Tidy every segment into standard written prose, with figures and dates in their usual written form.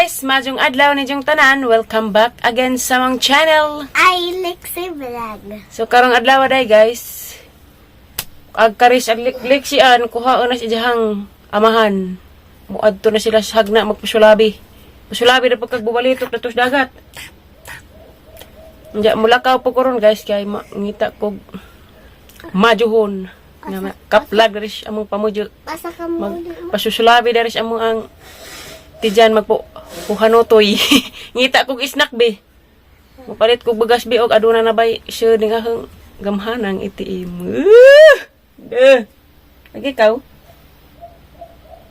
Guys! Maayong adlaw ninyong tanan. Welcome back again sa among channel. I Lexi Vlog. So karong adlaw day, guys. Ag karis ag liksian kuha na si iyahang amahan. Muadto na sila sa hagna magpasulabi. Pasulabi na pagkagbubalitok na sa dagat. Diya mulakaw po ko ron, guys, kay mangita kog majuhon. Nga kaplag diri siya among pamudyo. Asa ka mo? Mag pasusulabi diri siya among ang tijan magpo kuhanotoy. Ngita kog snack be. Mupalit kog bagas be og aduna na bay siya ning ahang gamhanang ATM. Duh. Lagi ikaw.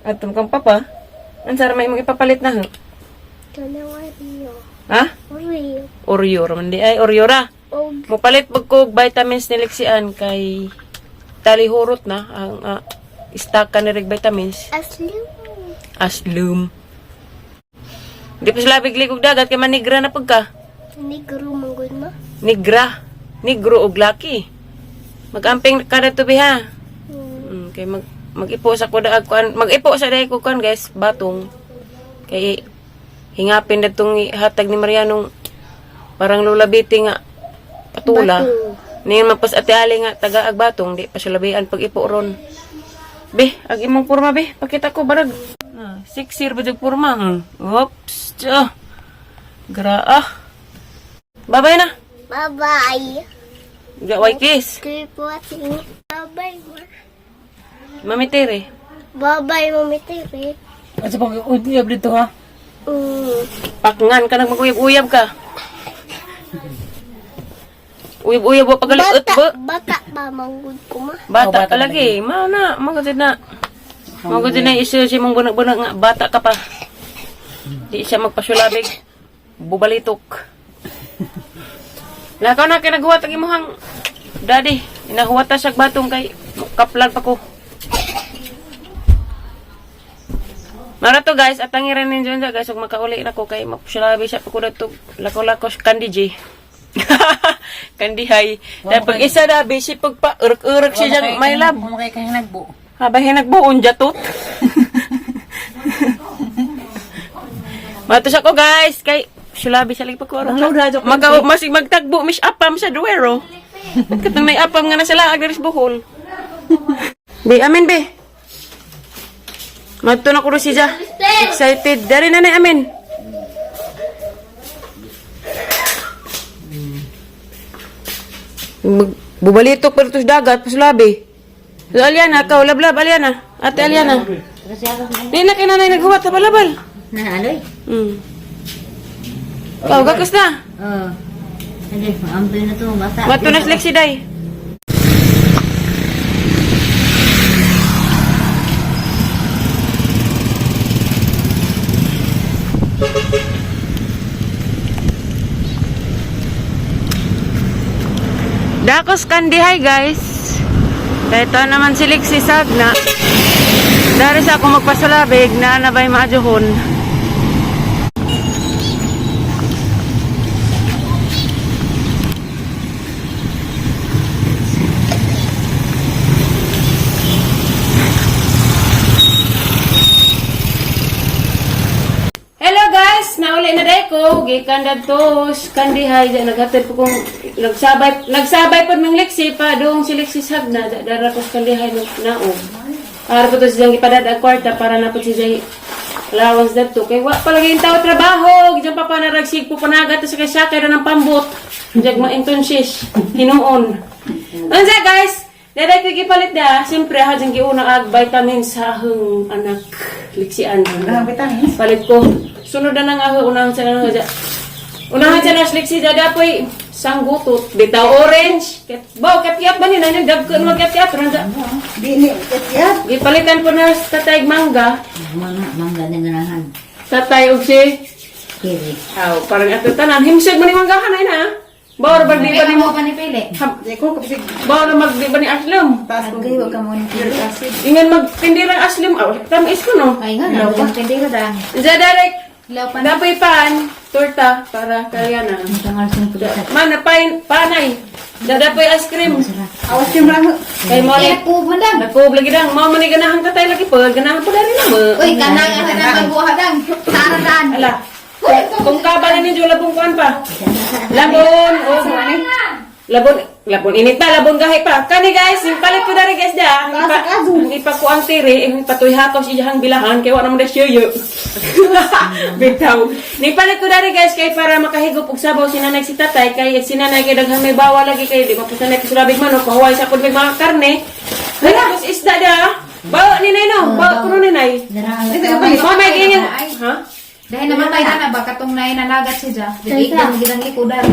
Atom kang papa. Ansa ra may imong ipapalit na ha? Kanawa Rio. Ha? Rio. Oreo ra man di ay Oreo ra. Og Mupalit pag kog vitamins ni Lexian kay talihurot na ang stock ka ni reg vitamins. Asli. Aslum. Di pa sila bigli kog dagat kay manigra na pagka. Negro manggod mo. Nigra. Negro og laki. Magamping ka na tubi ha. Kay mag-ipo sa kuda kuan, mag-ipo sa day ko kuan, guys, batong. Kay hingapin na tong hatag ni Marianong parang lulabiti nga patula. Batong. Niyan mapas ate Ali nga taga ag batong di pa sulabian pag ipo ron. Be, ag imong porma be, pakita ko barag. Ah, 6 year ba jud porma? Oops. Tiyo. Gra ah. Bye-bye na. Bye-bye. Gaway kiss. Keep watching. Bye-bye, ma. Mami Tere. Bye-bye, Mami Tere. At sa pag-uyab dito ha? Pakngan ka nang mag-uyab-uyab ka. Uyab-uyab wa pagaliot Bata, ba? bata ba manggod ko ma? Bata Oh, bata ka lagi. Ma na, magod na. Magod na isa si mong bunag-bunag nga bata ka pa. Di siya magpasulabig. Bubalitok. Lakaw na kinaguhat ang imuhang daddy. Inahuwata siya batong kay kaplag pa ko. Mara to, guys, at ang rin ninyo guys, ug makauli na ko kay mapusulabi siya pa ko dato lako-lako sa Candy J. Candy High. Dahil pag isa na, busy pagpa urk-urk siya dyan, my love. Kung makay kang hinagbo. Habang hinagbuon jatot. Matos ako, guys, kay sulabi sa lagi pa ko. Magaw masig magtagbo mis apam sa duero. Katong may apam nga nasa laag diri sa Bohol. Be, amin be. Madto na ko ro siya. Excited. Dari na na amin. Bubalitok pa dito sa dagat, pasulabi. So, Aliana, ikaw, lablab, Aliana. Ate Aliana. Di na kay nanay naghuwat sa balabal. Na aloy. Ikaw, gakas na. Oh. Hindi, maampil na to bata. Mato na sila si Day. Dakos kandihay, guys. Ito naman si Lexi Sagna. Dari sa ako magpasalabig na nabay maajuhon. Hello guys, nauli na day ko. Gikan dadto kandihay di naghatid po kong nagsabay nagsabay pod mang Lexi pa dong si Lexi Sagna da dara ko sa kandihay naog. Para po to siyang ipadad ang kwarta para na po siya allowance dadto kay wa pa lagi yung tao trabaho. Diyan pa pa naragsig po panagat sa kay sakay ra ng pambot. Diyan ma-internship hinuon. Unsa guys? Daday ko gipalit da. Siyempre ha jang giuna ag vitamins sa ahong anak Lexian. Vitamins? Palit ko. Sunod na nang aho unahan sa nang dya. Unahan sa nang Lexi dada poy sanggutot bitaw orange. Ket bo ket ba ni nanay dagko mo ket yat ran dya. Di ni, yat. Gipalitan po na sa tatay mangga. Mga mangga na ganahan. Tatay og si Kiri. Aw, parang ato tanan himsog man ni manggahan ay na. Bawr ba di ba ni mo? pa ni Pili. Di ko kapsig Bawr mag di ba ni Aslam? taas ko. Agay, wag ka mo ni Pili. Acid. Ingan magtindirang Aslam. Aw, tamis ko no. Ay nga, nagawang tindira da. Zadarek, Ilaw pa na. dapoy pan, torta para kaya na. Ang tangal sa pagkita. Mana, pain, panay. Dada po ice cream. Awas yung lang. Kay mo ni. Kaya po man dang. Nagkuob lagi dang. Mao man ni ganahan ka tayo lagi po. Ganahan po dari na mo. Uy, kanang ang kanang magbuha dang. Tara dan. Ala. Kung kaba na ninyo labong kuan pa. Labon. Oh, labon, labon init na, labon gahi pa. Kani guys, yung palit ko dari guys da. Ang ipa, ang ipakuang tiri, ang patuy hakaw siya iyang bilahan kay wa naman na siya. Bitaw. Ni palit ko dari guys kay para makahigop og sabaw si nanay si tatay kay si nanay kay daghang may bawa lagi kay di mapusanay ko sulabig manok pahuway sa kod may mga karne. Hala, kus isda da. Bawa ni nay no, bawa kuno ni nay. Mo may gingan. Ha? Dahil namatay na na ba katong nay nanagat siya. Di ka gidang likodan.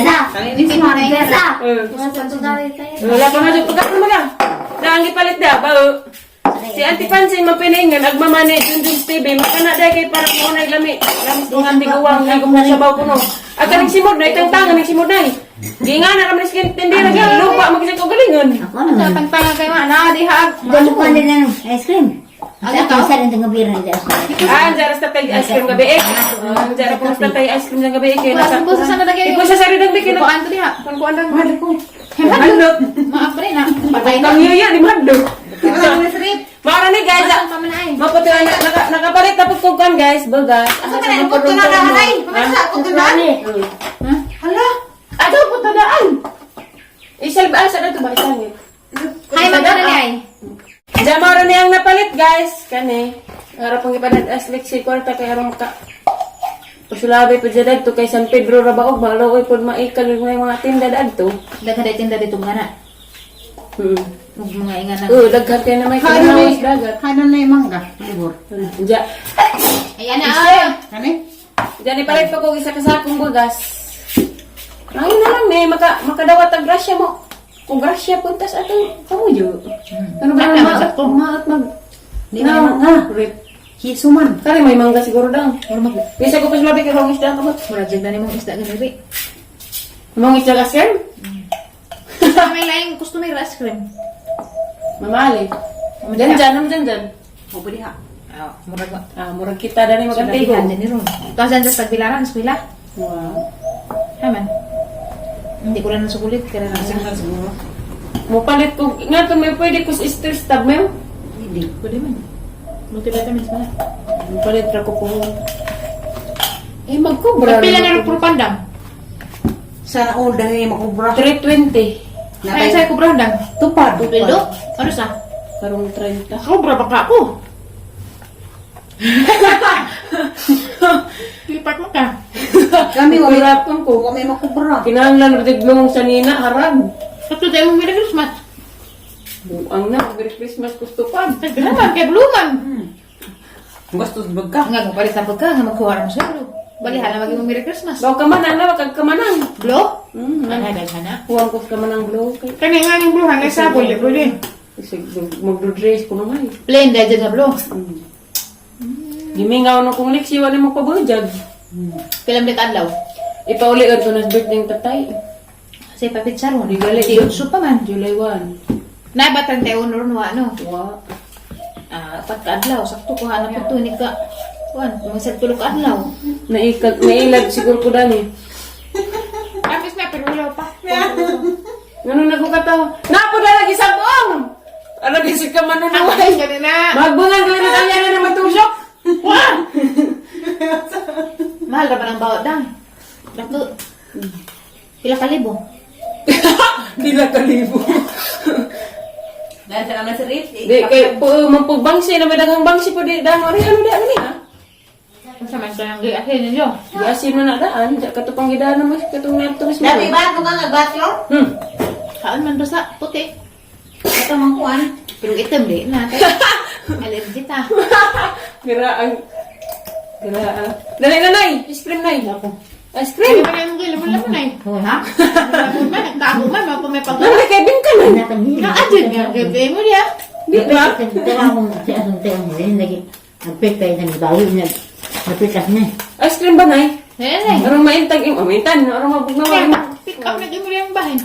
Sa. Sa. Eh. Sa. Wala pa nga dyan. Pagkat mo na. Daan gipalit da. Bao. Si Auntie Pansin mapiningan. Agmamani. Junjun TV. Makana dahil kay para mo na lami. Lamis kong auntie guwang. Nga kung sabaw ko no. At kaning simod na. Itang tangan ng simod na. Ginga na kami skin tindira. Lupa magising ko galingon. Ako naman. Tangtang kay ma na diha. Doon ko nila ng ice cream. Ano Sa to? ako sa rin ng bira nila. Ah, ang jaras tatay ice cream gabi eh. Ah, ang jaras kung tatay ice cream ng gabi eh. Kaya nasa... Kuha sa na lagi. Ikaw sa sarili ng bikin. Kuan to diha. Kuan lang. Mahal ko. Mahal Maapre na. Patay na. Kang yuya ni Mahal. Wala na srip. Mara ni guys. Asan pa man ay? Maputi na nakapalit na po kuan guys, bugas. Asa ka na? Puto na daan ay. Pamasa, puto na. Hala. Ato puto daan. Isal ba sa dato ba isangit? Hay magkano ni ay? Jamaro niyang napalit guys kani. Harap ang ipadad as lexi kwarta kay aron maka Pasulabi po dyan dadto kay San Pedro Rabaog, maluoy po maikal yung mga tinda dadto. Daghan dai tinda dito nga na. Ug mga inga na. Oo, daghan kay na may Kano na kanawas dagat. Kano na yung mangga. Libor. Diya. Ayan na. ah. Kani? Diyan ipalit pa ko isa ka sakong bugas. Ayun na lang eh, makadawat ang grasya mo. Kung grasya puntas atong kamuyo. Ano ba Tama, ma sakto. maat mag Di na mangga. Rip. Kiso man. Kari may mangga siguro dang. Mura mag Bisa ko pasulabi kay kong isda kamot. mura jud na nimong isda ganiri. Mong isda ka sir? May laing customer ice cream. Mamali. Diyan dyan, nam dyan dyan. Opo diha. Ah, murag ba. Ah, murag kita dani magantigo. Sulabihan din ni ron. Tapos dyan sa tagbilaran, eskwela. Wow. Haman. Hindi ko lang nasukulit. Kaya na Kasi na siguro. Mo palit ko nga to may pwede ko sa stress tab mo. Hindi. Pwede man. Multivitamins man. Mo palit ra ko po. Eh magkobra. Pila na rin puro pandam. Sana all dahil makubra. 320. Ay, sa kubra dam. Tupad. Pilo? Ano sa? Karong 30. Kubra baka ako. Lipat mo ka. Kami wa may Hirapan ko. wa may makubra. Kinahanglan ra mong sanina harag. Kato tayo mong Merry Christmas. Buang na Merry Christmas gusto pa. Tagbilaman, kay Bluman. Bastos bagka. Nga, palit na pagka, nga magkuha mo sa Balihan na maging Merry Christmas. Baw ka man ana kag kamanang. Blo? Ano daghan na. Huwag ko kamanang blow kay. Kani nga ning bluhan ay sabol, pwede. Kasi magdodress ko naman. Plain dahil dyan sa blo. Gimingaw na kong liksi wala mo pabujag. Pilam dit adlaw. Ipauli ko na birthday ng tatay. Kasi papitsa ron. Di gali. Tiyotso pa man. July 1. Na ba 31 ron wa no? Wa. Ah, pagkaadlaw sakto ko hanap ko ni ka. Kuan, kung sa tulog adlaw. Naikag nailag siguro ko dani. Tapos na pero wala pa. Ngano na ko katawa? Napo na lagi sa buong. Ano bisig ka manunuway? Gani na. Magbungan ka na kaya na naman tusok. Mahal ra ba ng bawat dang? Dato. Pila ka libo? Pila ka libo. Dahil sa naman sa rip. Di kay po mampug bangsi na may daghang bangsi po di dang ori ano di ano ni ha? Unsa man sa nang giahin ninyo? Giasin mo na daan, di katupang gidaan mo katong nato mismo. Dati ba ko nga nagbatlo? Kaan man do sa puti. Ito man kuan. Pero itim di na. Allergy ta. Gira ang gira ang. Dali na nay, ice cream nay. Ako. Ice cream. Ay, ang gila mo lang nay. Ha? Man, nagkago man, mapa may pag Nanay kay bin ka nay. Na adyan nga gabi mo niya. Di ba? Napitas na. Ice cream ba nay? Nay, nay. Arong maintag im, oh, maintan, arong mabugnaw. Pick up na mo yung bahin.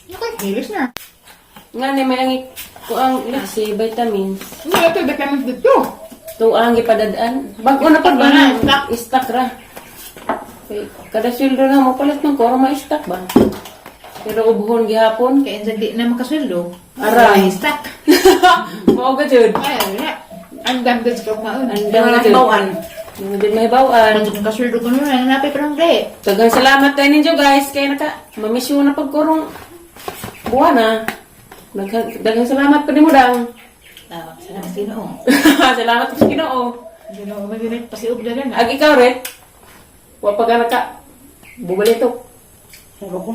Naku, hilis na. Nga ni may ang ko ang liksi vitamins. Hindi ito, vitamins dito. Tung ang gipadadaan. Bag-o na pag ba na? Stock ra. Kay kada sweldo na mo palit man ko aron ma-stock ba. Pero ubuhon gihapon. Kaya insan di na makasweldo. Aray. Ay, stock. Mao ka jud. Ay, wala. Ang damage ko maon. Ang Wala dami jud. bawaan. Mga din mahibawan. Pag kasweldo ko nun, hanapin pa ng re. Daghang salamat tayo ninyo, guys. Kaya naka mamisyo na pagkurong buwan na. Daghang salamat pa ni mo dang. Ah, salamat Ginoo. Salamat sa Ginoo. Ginoo, may ginoo pasiub na lang. Ag ikaw ret. Wa pa ka naka bubalito. Sabi ko.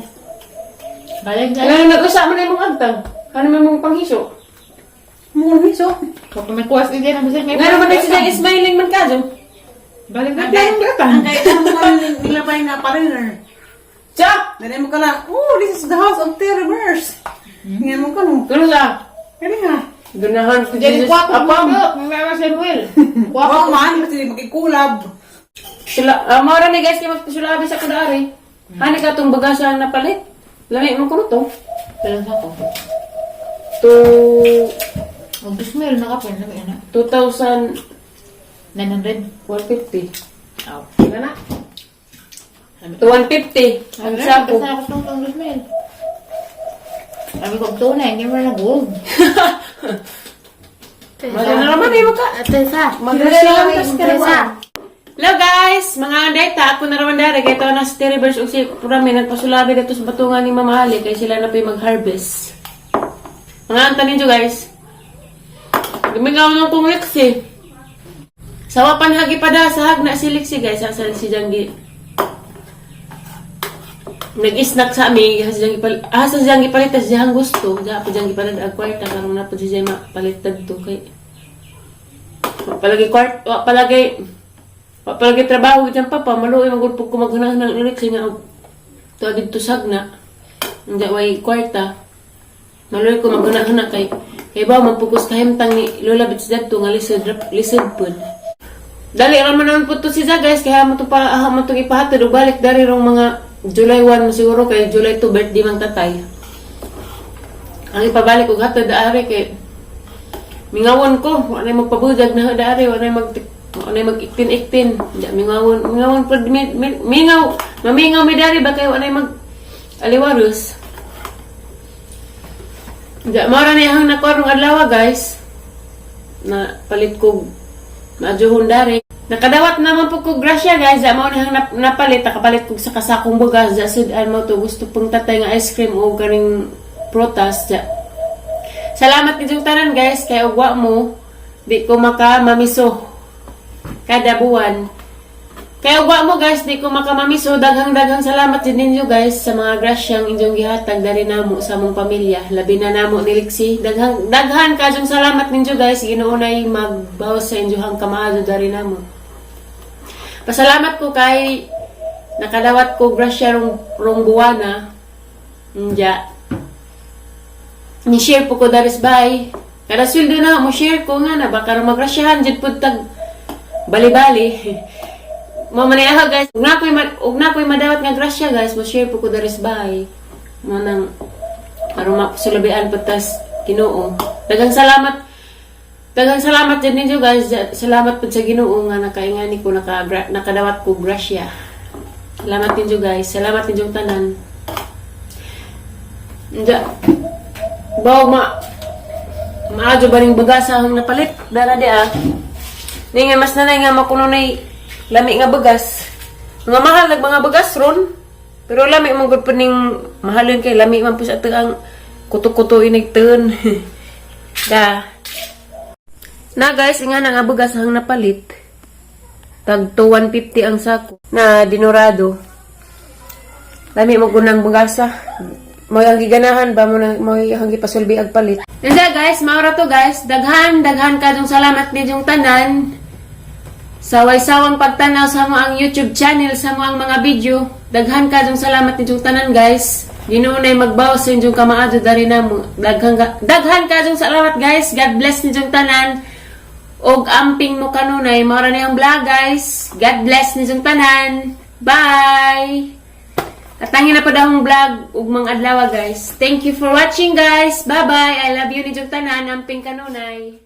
Galing na. Ano nag-usa man na imong agtang? Ano may mong panghiso? Mga hiso. Kapag may kuwas din ang bisag may. Nga naman na siya smiling man ka dyan. Galing na lang bratan. Ang kaya mo man nilabay na pariner. Tsa! Dali mo ka lang, "Oh, this is the house of terrors." Ngayon mo ka no. Kuno sa? Kaya nga. Ganahan ko Jadi Jesus. kuwapo Apam. mo. Mga Sir Will. Wow man, kasi makikulab. Sila, mora ni guys, kay magpasulabi sa kudari. Hani ka tong bagasa ang napalit. Lami mo kuno to. Pero sa ko. To Og bismil nakapin na may ana. 2,150. 900. Aw. Wala na. 2,150. Ang sako. Basta ako tong bismil. Sabi ko, tunay, hindi mo na gold. Mara na naman eh, maka. Teresa. Magrasya tas Teresa. Hello guys! Mga andayta, ako na raman dara. Kaya ito na si Terry Birch ug si Purami nagpasulabi dito sa batungan ni Mama Ali kay sila na pa'y mag-harvest. Mga anta ninyo, guys. Gumingaw nung kong liksi. Sawa panhagi pa da, sahag na si Lixi, guys. Sa si Janggi. Nag-snack sa ami, sa Janggi pal ah, sa Janggi palit, sa Jang gusto. Diya pa Janggi palit ang kwarta, karon na po si Jang mapalit to kay. Wa palagi kwart, wa palagi trabaho diyan papa, maluoy man gud pud ko maghunahunang ng Lixi nga og tuwa didto sagna. Hindi way kwarta. Maluoy ko maghunahuna kay ba magpugos kahimtang ni Lola Bits dadto nga lisod lisod pud. Dali ra man naman po to si guys, kaya mo to pa ah, mo to ipahatid og balik dari rong mga July 1 mo siguro kay July 2 birthday mang tatay. Ang ipabalik og hatod ari kay mingawon ko, wa nay magpabudag na dari, wa nay mag iktin-iktin. Di mingawon, mingawon pud mingaw, mamingaw mi dari ba kay wa nay mag aliwarus. Di mao ra ni ang nakuha rong adlaw, guys. Na palit ko maadyohon dari. Nakadawat naman po ko grasya, guys. Di mao ni ang napalit, nakapalit ko sa kasakong bugas. Di sudan mo to gusto pong tatay nga ice cream o ganing prutas. Di. Salamat ninyong tanan, guys, kay ugwa mo di ko maka mamiso kada buwan. Kaya ugwa mo, guys, di ko makamamiso. Daghang daghang salamat din ninyo, guys, sa mga grasyang inyong gihatag dari namo sa among pamilya. Labi na namo ni Lixi. Daghang daghan kadyong salamat ninyo, guys. Ginoo nay magbawas sa inyong kamaado dari namo. Pasalamat ko kay nakadawat ko grasya rong buwana. Nja. Ni-share po ko daris bay. Kada sweldo na mo share ko nga na baka ro magrasyahan jud pud tag bali-bali. Mo man ako, guys. Ug na ko'y madawat nga grasya, guys, mo share po ko daris bay. Mo nang aron mapasulabian pud tas Ginoo. Daghang salamat. Daghang salamat jud ninyo, guys. Salamat pud sa Ginoo nga nakaingani ko nakadawat ko grasya. Salamat ninyo, guys. Salamat ninyong tanan. Nja. Baw ma maadyo ba ning bagas ang napalit? Dara di ah. Ni nga mas nanay nga makuno nay lami nga bagas. Mga mahal nag mga bagas ron. Pero lami man gud po ning mahalon kay lami man po sa ang kuto-kuto inig teun. Da. Na guys, nga na nga bagas ang napalit. Tag 2,150 ang sako na dinurado. Lami mo gunang bagasa. Mo ang giganahan ba mo na mo ang gipasulbi ag palit. Nanda guys, maura to, guys. Daghan daghan kadong salamat ninyong tanan. Sa waysawang pagtanaw sa mo ang YouTube channel, sa mo ang mga video. Daghan kadong salamat ninyong tanan, guys. Ginoo nay magbawas sa inyong kamaadyo dari namo. Daghan daghan kadong salamat, guys. God bless ninyong tanan. Og amping mo kanunay, maura na yung vlog, guys. God bless ninyong tanan. Bye! At tangin na pa daw ang vlog ug mga adlaw, guys. Thank you for watching, guys. Bye-bye. I love you ninyong tanan. Amping kanunay.